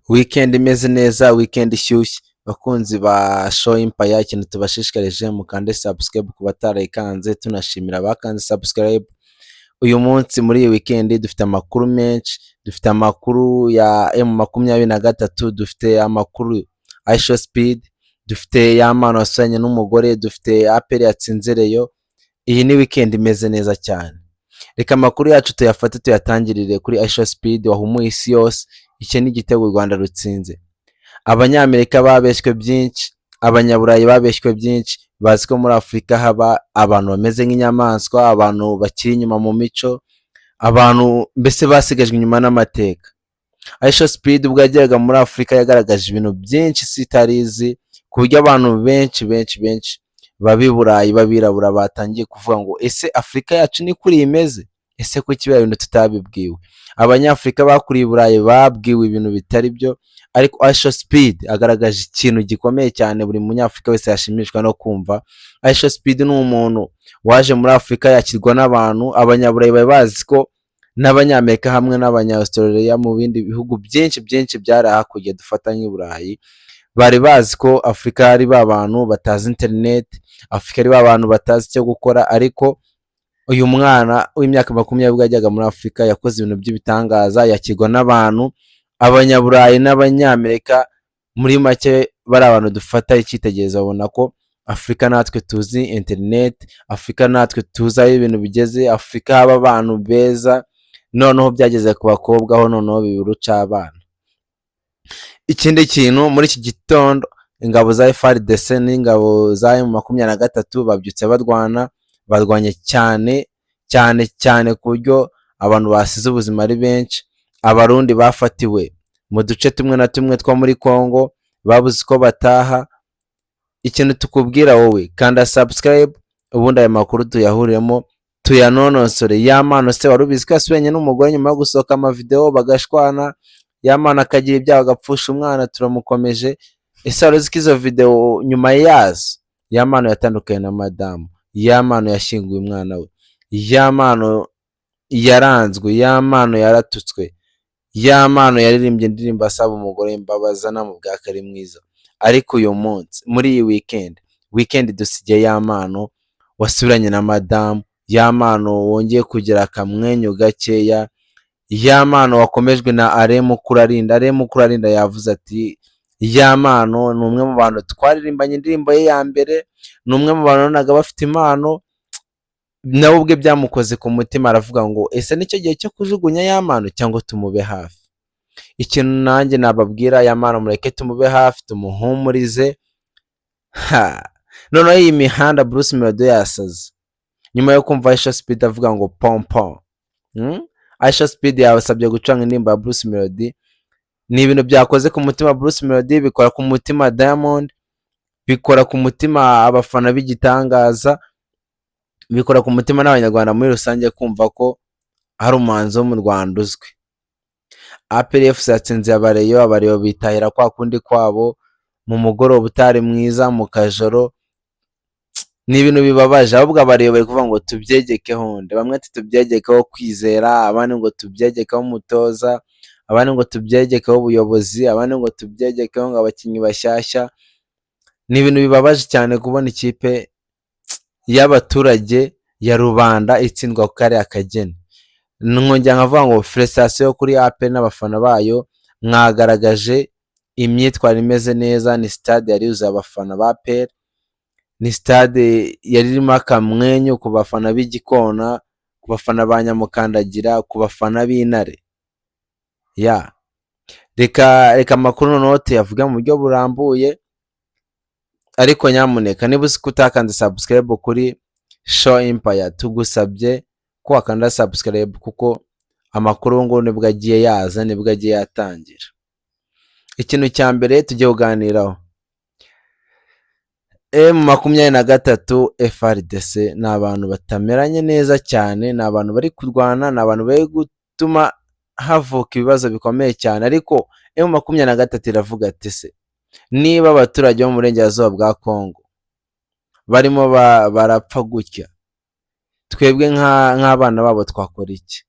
Weekend imeze neza, weekend ishyushye. Bakunzi ba Show Empire, ikintu tubashishikarije, mukande subscribe ku batarayikanze, tunashimira abakanze subscribe. Uyu munsi muri iyi weekend dufite amakuru menshi, dufite amakuru ya M23, dufite amakuru IShow Speed, dufite Yampano wasubiranye n'umugore, dufite APR yatsinze Rayon. Iyi ni weekend imeze neza cyane. Reka amakuru yacu tuyafate tuyatangirire kuri IShow Speed wahumuye isi yose. Iki ni igitego u Rwanda rutsinze. Abanyamerika babeshywe byinshi, Abanyaburayi babeshywe byinshi, bazi ko muri Afurika haba abantu bameze nk'inyamaswa, abantu bakiri inyuma mu mico, abantu mbese basigajwe inyuma n'amateka. IShow Speed ubwo yageraga muri Afurika yagaragaje ibintu byinshi isi itari izi, ku buryo abantu benshi benshi benshi baba i Burayi b'abirabura batangiye kuvuga ngo: "Ese Afurika yacu ni kuriya imeze? Ese kuki biriya bintu tutabibwiwe?" Abanyafurika bakuriye i Burayi babwiwe ibintu bitari byo, ariko IShow Speed agaragaje ikintu gikomeye cyane buri munyafurika wese yashimishwa no kumva. IShow Speed ni umuntu waje muri Afurika yakirwa n'abantu, Abanyaburayi bari bazi ko n'Abanyamerika hamwe n'Abanya-Australia, mu bindi bihugu byinshi byinshi byari hakurya dufata nk'i Burayi, bari bazi ko Afurika ari ba bantu batazi interineti, Afurika ari ba bantu batazi icyo gukora. Ariko uyu mwana w'imyaka 20 ubwo yajyaga muri Afurika yakoze ibintu by'ibitangaza, yakirwa n'abantu, Abanyaburayi n'Abanyamerika, muri make bari abantu dufata icyitegererezo, babona ko Afurika natwe tuzi interineti, Afurika natwe tuzi aho ibintu bigeze, Afurika haba abantu beza, noneho byageze ku bakobwa ho noneho biba urucabana. Ikindi kintu, muri iki gitondo ingabo za FARDC n'ingabo za M23 babyutse barwana, barwanye cyane cyane cyane ku buryo abantu basize ubuzima ari benshi. Abarundi bafatiwe mu duce tumwe na tumwe two muri Congo babuze uko bataha. Ikintu tukubwira wowe, kanda subscribe, ubundi aya makuru tuyahuriremo tuyanonosore. Yampano se wari ubizi ko yasubiranye n'umugore nyuma yo gusohoka amavideo bagashwana, Yampano akagira ibyago agapfusha umwana? Turamukomeje. Ese wari uzi ko izo video nyuma yazo Yampano yatandukanye na madamu, Yampano yashyinguye umwana we, Yampano yaranzwe, Yampano yaratutswe, Yampano yaririmbye indirimbo asaba umugore imbabazi anamubwira ko ari mwiza? Ariko uyu munsi muri iyi weekend dusigaye Yampano wasubiranye na madamu, Yampano wongeye kugira akamwenyu gakeya, Yampano wakomejwe na Alain Mukurarinda. Alain Mukurarinda yavuze ati: "Yampano ni umwe mu bantu twaririmbanye indirimbo ye ya mbere, ni umwe mu bantu nabonaga bafite impano." Nawe ubwe byamukoze ku mutima, aravuga ngo: "Ese nicyo gihe cyo kujugunya Yampano cyangwa tumube hafi?" Ikintu nanjye nababwira, Yampano mureke tumube hafi, tumuhumurize. Ha, noneho iyi mihanda Bruce Melody yasaze nyuma yo kumva IShow Speed avuga ngo pompo. IShow Speed yabasabye gucuranga indirimbo ya Bruce Melody. Ni ibintu byakoze ku mutima Bruce Melody, bikora ku mutima Diamond, bikora ku mutima abafana b'igitangaza, bikora ku mutima n'Abanyarwanda muri rusange kumva ko hari umuhanzi wo mu Rwanda uzwi. APR FC yatsinze Abareyo, Abareyo bitahira kwa kundi kwabo mu mugoroba utari mwiza, mu kajoro. Ni ibintu bibabaje. Ahubwo Abareyo bari kuvuga ngo tubyegekeho nde? Bamwe ati tubyegekeho Kwizera, abandi ngo tubyegekeho umutoza, abandi ngo tubyegekeho ubuyobozi, abandi ngo tubyegekeho ngo abakinnyi bashyashya. Ni ibintu bibabaje cyane kubona ikipe y'abaturage ya rubanda itsindwa ku kariya kageni. Nkongera nkavuga ngo félicitations kuri APR n'abafana bayo, mwagaragaje imyitwarire imeze neza. Ni stade yari yuzuye abafana ba APR, ni stade yari irimo akamwenyu ku bafana b'igikona, ku bafana ba Nyamukandagira, ku bafana b'intare. Ya, reka reka amakuru noneho tuyavuge mu buryo burambuye. Ariko nyamuneka, niba uzi ko utakanze subscribe kuri Show Empire, tugusabye ko wakanda subscribe, kuko amakuru ubu ngubu nibwo agiye yaza, nibwo agiye yatangira. Ikintu cya mbere tugiye kuganiraho, M23 FARDC ni abantu batameranye neza cyane, ni abantu bari kurwana, ni abantu bari gutuma havuka ibibazo bikomeye cyane. Ariko M23 iravuga ati: "Se niba abaturage bo mu burengerazuba bwa Congo barimo barapfa gutya, twebwe nk'abana babo twakora iki?"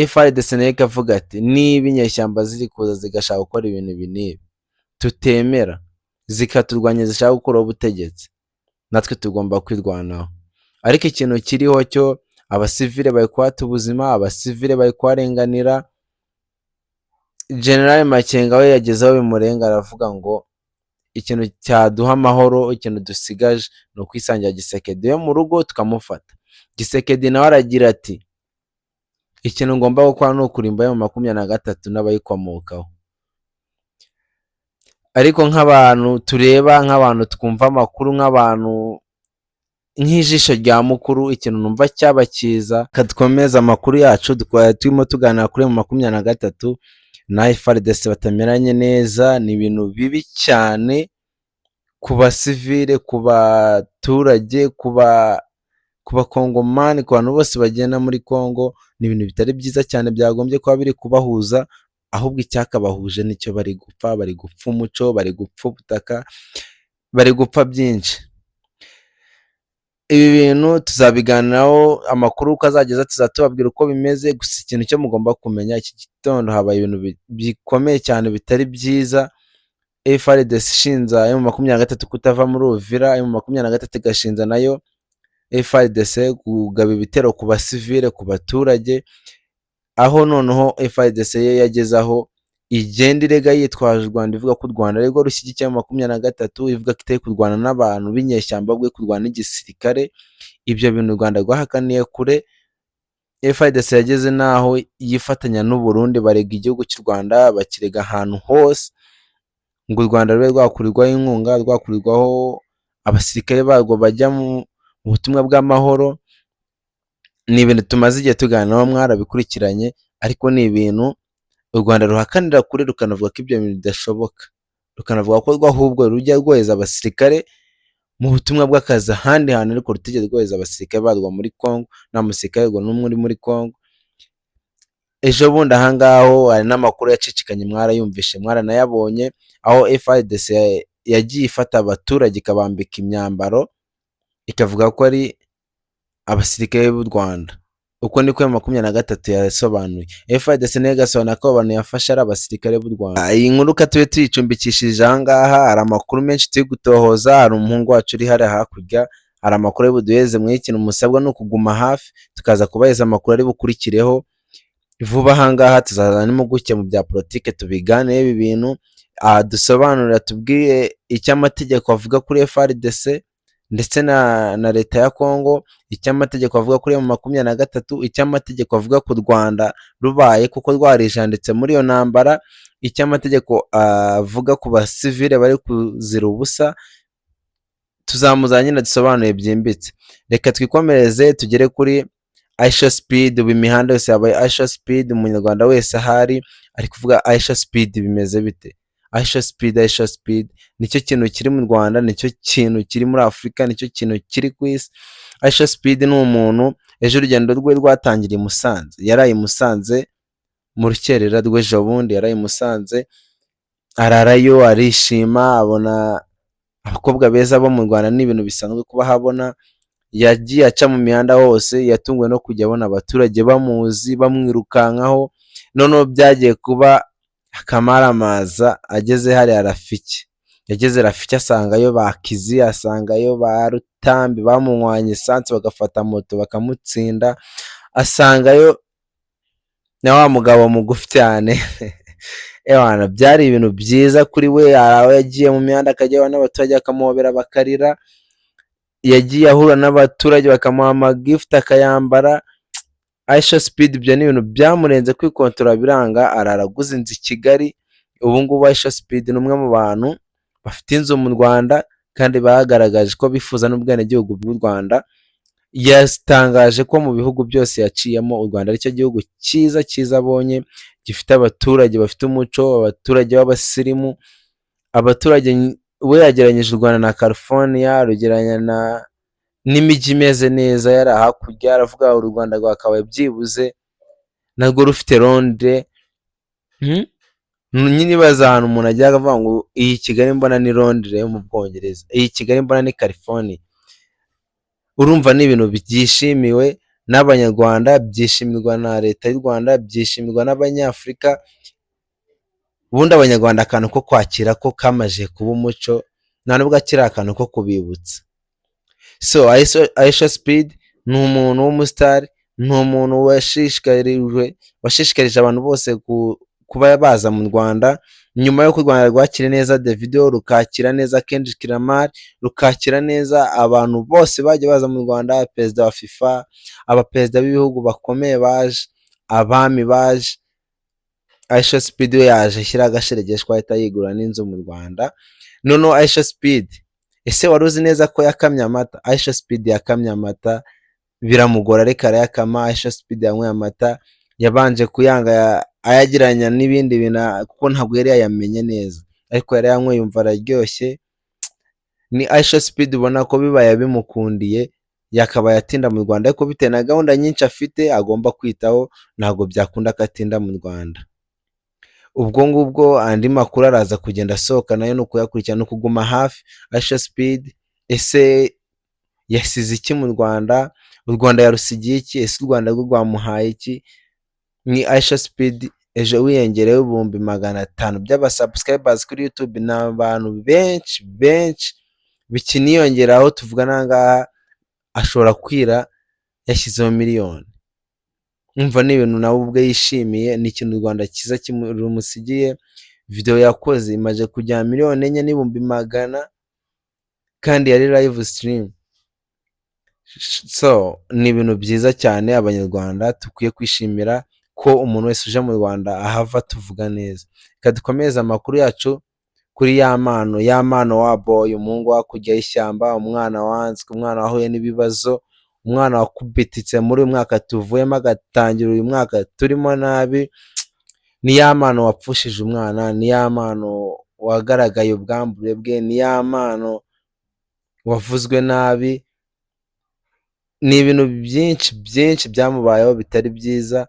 FARDC nayo ikavuga ati niba inyeshyamba ziri kuza zigashaka gukora ibintu ibi n'ibi tutemera, zikaturwanya, zishaka gukuraho ubutegetsi, natwe tugomba kwirwanaho. Ariko ikintu kiriho cyo, abasivile bari kuhata ubuzima, abasivile bari kuharenganira. General Makenga we yageze aho bimurenga, aravuga ngo ikintu cyaduha amahoro, ikintu dusigaje ni ukwisangira Tshisekedi yo mu rugo tukamufata. Tshisekedi nawe aragira ati ikintu ngomba gukora ni ukurimba M23 n'abayikomokaho. Ariko nk'abantu tureba, nk'abantu twumva amakuru, nk'abantu nk'ijisho rya mukuru, ikintu numva cyaba cyiza, dukomeza amakuru yacu turimo tuganira kuri M23 na FARDC batameranye neza. Ni ibintu bibi cyane ku basivile, ku baturage, ku bakongomani, ku bantu bose bagenda muri Congo. Ni ibintu bitari byiza cyane byagombye kuba biri kubahuza, ahubwo icyakabahuje nicyo bari gupfa. Bari gupfa umuco, bari gupfa ubutaka, bari gupfa byinshi. Ibi bintu tuzabiganiraho amakuru uko azageza, tuzaba tubabwira uko bimeze. Gusa ikintu cyo mugomba kumenya, iki gitondo habaye ibintu bikomeye cyane bitari byiza. FARDC ishinza M23 kutava muri Uvira, M23 igashinza nayo FARDC kugaba ibitero ku basivile, ku baturage, aho noneho FARDC yo yageze aho igenda irega yitwaje u Rwanda, ivuga ko u Rwanda arirwo rushyigikiye M23, ivuga ko itari kurwana n'abantu b'inyeshyamba, ahubwo iri kurwana n'igisirikare. Ibyo bintu u Rwanda rwahakaniye kure. FARDC yageze n'aho yifatanya n'u Burundi, barega igihugu cy'u Rwanda, bakirega ahantu hose ngo u Rwanda rube rwakurirwaho inkunga, rwakurirwaho abasirikare barwo bajya mu butumwa bw'amahoro. Ni ibintu tumaze igihe tuganiraho, mwarabikurikiranye, ariko ni ibintu u Rwanda ruhakanira kure, rukanavuga ko ibyo bintu bidashoboka, rukanavuga ko rwo ahubwo rujya rwohereza abasirikare mu butumwa bw'akazi ahandi hantu, ariko rutigeze rwohereza abasirikare barwo muri Congo. Nta musirikare warwo n'umwe uri muri Congo. Ejo bundi ahangaho hari n'amakuru yacicikanye, mwarayumvishe, mwaranayabonye, aho FARDC yagiye ifata abaturage ikabambika imyambaro, ikavuga ko ari abasirikare b'u Rwanda. Uko niko M23 yasobanuye. FARDC nayo igasobanura ko abo bantu yafashe ari abasirikare b'u Rwanda. Iyi nkuru ka tube tuyicumbikishije ahangaha. Hari amakuru menshi turi gutohoza, hari umuhungu wacu uri hariya hakurya, hari amakuru ari buduheze. Mwe ikintu musabwa ni ukuguma hafi, tukaza kubaheza amakuru ari bukurikireho vuba ahangaha. Tuzazana n'impuguke mu bya politike, tubiganireho ibi bintu, dusobanurira, tubwire icyo amategeko avuga kuri FARDC ndetse na leta ya Congo, icyo amategeko avuga kuri M23, icyo amategeko avuga ku Rwanda rubaye kuko rwarijanditse muri iyo ntambara, icyo amategeko avuga ku basivile bari kuzira ubusa. Tuzamuzana nyine dusobanuye byimbitse. Reka twikomereze tugere kuri IShowSpeed. Ubu imihanda yose yabaye IShowSpeed. Umunyarwanda wese ahari ari kuvuga IShowSpeed. Bimeze bite? IShowSpeed, IShowSpeed nicyo kintu kiri mu Rwanda, nicyo kintu kiri muri Afurika, nicyo kintu kiri ku isi. IShowSpeed ni umuntu ejo urugendo rwe rwatangiriye i Musanze, yaraye i Musanze mu rukerera rw'ejo bundi, yaraye i Musanze, ararayo, arishima, abona abakobwa beza bo mu Rwanda, ni ibintu bisanzwe kubahabona. Yagiye aca mu mihanda hose, yatunguwe no kujya abona abaturage bamuzi, bamwirukankaho. Noneho byagiye kuba akamaramaza ageze hariya Rafiki. Yageze Rafiki asangayo ba Kizi, asangayo ba Rutambi bamunywanye esanse, bagafata moto bakamutsinda, asangayo na wa mugabo mugufi cyane. Ewana, byari ibintu byiza kuri we. Hari aho yagiye mu mihanda akajya n'abaturage bakamuhobera bakarira, yagiye ahura n'abaturage bakamuha amagifuti akayambara. IShowSpeed ibyo ni ibintu byamurenze, kwikontorora biranga, arara aguze inzu i Kigali. Ubu ngubu IShowSpeed ni umwe mu bantu bafite inzu mu Rwanda kandi bagaragaje ko bifuza n'ubwenegihugu bw'u Rwanda. Yatangaje ko mu bihugu byose yaciyemo u Rwanda aricyo gihugu cyiza cyiza abonye, gifite abaturage bafite umuco, abaturage b'abasirimu, abaturage. We yagereranyije u Rwanda na California, arugereranya na n'imijyi imeze neza yari hakurya, aravuga u Rwanda rwakabaye byibuze narwo rufite Londres. Nyine ibaze ahantu umuntu ajya akavuga ngo iyi Kigali mbona ni Londres yo mu Bwongereza, iyi Kigali mbona ni California. Urumva ni ibintu byishimiwe. n'Abanyarwanda, byishimirwa na Leta y'u Rwanda, byishimirwa n'Abanyafurika. Ubundi Abanyarwanda akantu ko kwakira ko kamaze kuba umuco, nta nubwo akiri akantu ko kubibutsa. So IShowSpeed ni umuntu w'umusitari, ni umuntu washishikarije abantu bose kuba baza mu Rwanda, nyuma y'uko u Rwanda rwakiriye neza Davido, rukakira neza Kendrick Lamar, rukakira neza abantu bose bagiye baza mu Rwanda, perezida wa FIFA, abaperezida b'ibihugu bakomeye baje, abami baje. IShowSpeed we yaje ashyiraho agasheregeshwa, ahita yigura n'inzu mu Rwanda. Noneho IShowSpeed, ese wari uzi neza ko yakamye amata? IShowSpeed yakamye amata biramugora, ariko arayakama. IShowSpeed yanyweye amata, yabanje kuyanga ayagereranya n'ibindi bintu kuko ntabwo yari yayamenye neza, ariko yarayanyweye yumva araryoshye. Ni IShowSpeed ubona ko bibaye bimukundiye yakabaye atinda mu Rwanda, ariko bitewe na gahunda nyinshi afite agomba kwitaho, ntabwo byakunda ko atinda mu Rwanda. Ubwo ngubwo andi makuru araza kugenda asohoka, nayo ni ukuyakurikirana, ni ukuguma hafi. IShowSpeed ese yasize iki mu Rwanda? U Rwanda yarusigiye iki? Ese u Rwanda rwo rwamuhaye iki? Ni IShowSpeed ejo wiyongereyeho 500,000 by'abasubscribers kuri YouTube, ni abantu benshi benshi bikiniyongeraho. Tuvugana aha ngaha ashobora kwira yashyizeho miliyoni. Umva, ni ibintu nawe ubwe yishimiye, ni ikintu u Rwanda cyiza rumusigiye. Video yakoze imaze kujya 4,100,000 kandi yari live stream. So ni ibintu byiza cyane Abanyarwanda dukwiye kwishimira ko umuntu wese uje mu Rwanda ahava tuvuga neza. Reka dukomeze amakuru yacu kuri Yampano, Yampano wa boy, umuhungu hakurya y'ishyamba, umwana wanzwe, umwana wahuye n'ibibazo, umwana wakubititse muri uyu mwaka tuvuyemo agatangira uyu mwaka turimo nabi. Ni Yampano wapfushije umwana, ni Yampano wagaragaye ubwambure bwe, ni Yampano wavuzwe nabi, ni ibintu byinshi byinshi byamubayeho bitari byiza.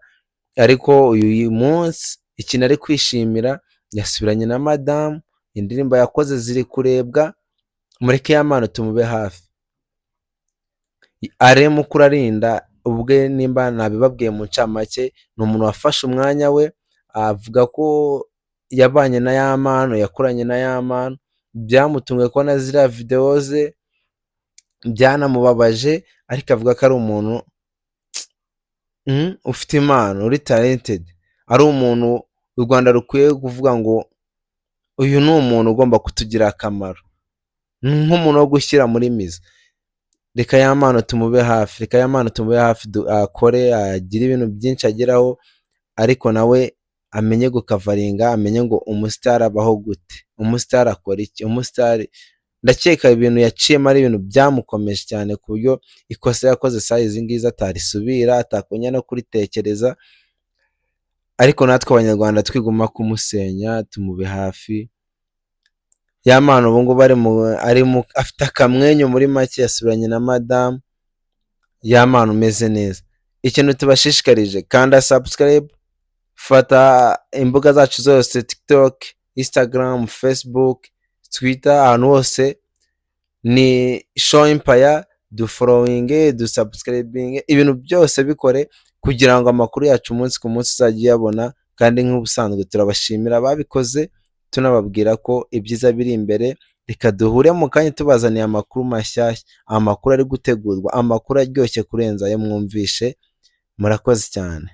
Ariko uyu munsi ikintu ari kwishimira, yasubiranye na madamu, indirimbo yakoze ziri kurebwa. Mureke Yampano tumube hafi. Alain Mukurarinda ubwe, nimba nabibabwiye mu ncamake, ni umuntu wafashe umwanya we avuga ko yabanye na Yampano, yakoranye na Yampano, byamutunguye kubona ziriya videwo ze, byanamubabaje, ariko avuga ko ari umuntu ufite impano, uri talented, ari umuntu u Rwanda rukwiye kuvuga ngo uyu ni umuntu ugomba kutugirira akamaro, nk'umuntu wo gushyira muri miza. Reka Yampano tumube hafi, reka Yampano tumube hafi, akore, agire ibintu byinshi ageraho, ariko nawe amenye gukavaringa, amenye ngo umusitari abaho gute, umusitari akora iki, umusitari. Ndakeka ibintu yaciyemo ari ibintu byamukomeje cyane, ku buryo ikosa yakoze saa izi ngizi atarisubira, atakongera no kuritekereza. Ariko natwe Abanyarwanda twiguma kumusenya, tumube hafi. Yampano ubu ngubu ari mu afite akamwenyu muri make, yasubiranye na madamu. Yampano umeze neza. Ikintu tubashishikarije, kanda subscribe, fata imbuga zacu zose, TikTok, Instagram, Facebook, Twitter, ahantu hose ni Show Empire. Dufollowinge, dusubscribinge, ibintu byose bikore kugira ngo amakuru yacu umunsi ku munsi uzajye uyabona. Kandi nk'ubusanzwe turabashimira ababikoze, tunababwira ko ibyiza biri imbere. Reka duhure mu kanya tubazaniye amakuru mashyashya, amakuru ari gutegurwa, amakuru aryoshye kurenza ayo mwumvishe. Murakoze cyane.